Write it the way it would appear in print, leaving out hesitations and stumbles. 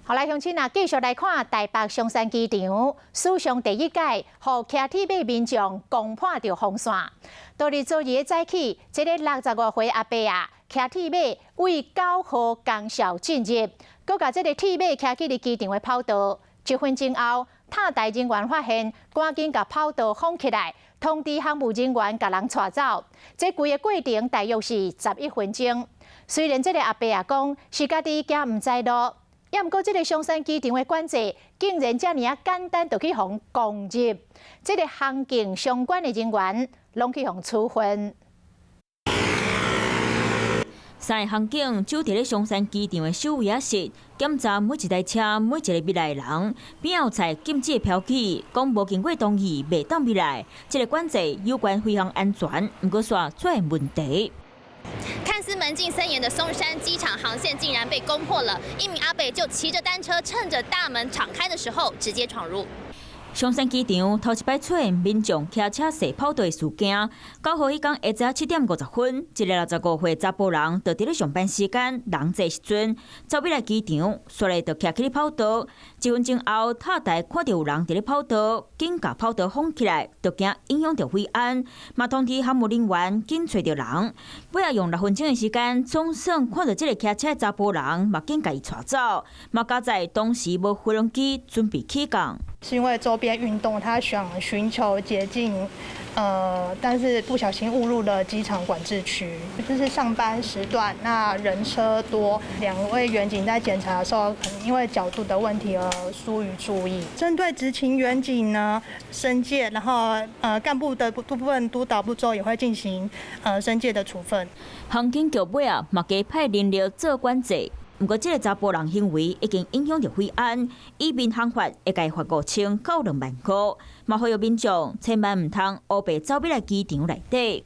好來，鄉親啊，繼續來看台北松山機場史上第一擺，予騎鐵馬民眾攻破著封線。到佇昨日早起，這個65歲阿伯啊，騎鐵馬為9號工廠進入，閣共這个鐵馬騎去佇機場的跑道。一分鐘後，塔台人員發現，趕緊共跑道封起來，通知航務人員共人帶走。這規个過程大約是11分鐘。雖然這个阿伯啊講是家己驚毋知路。也毋過，這个松山機場的管制竟然遮爾仔簡單，就去予攻入。這个航警相關的人員攏去予處分。三个航警就佇咧松山機場的守衛室檢查每一台車、每一个入來的人，邊有載禁止的標記，講無經過同意袂當入來。這个管制有關飛行安全，毋過煞出現問題。看似門禁森嚴的松山機場航線竟然被攻破了，一名阿伯就騎着單車，趁着大門敞開的時候直接闖入。松山機場頭一擺出現民眾騎車踅跑道的事件。9號彼工下晝7點50分，一个65歲查埔人就佇咧上班時間人濟時陣，走欲來機場，煞來就騎去咧跑道。一分鐘後，塔台看著有人佇咧跑道，緊共跑道封起來，就驚影響著飛安，嘛通知航務人員緊揣著人。尾仔用6分鐘的時間，總算看著這个騎車的查埔人，嘛緊共伊帶走，嘛佳哉當時無飛行機準備起降。是因為周邊運動，他想尋求捷徑，但是不小心誤入了機場管制區。這是上班時段，那人車多，兩位員警在檢查的時候，可能因為角度的問題而疏於注意。針對執勤員警呢，申誡，然後幹部的部分督導不周，也會進行申誡的處分。航警局尾仔嘛加派人力做管制。毋過，這个查埔人行為已經影響著飛安，依民航法會共伊罰5000到2萬箍，嘛呼籲民眾千萬毋通烏白走欲來機場內底。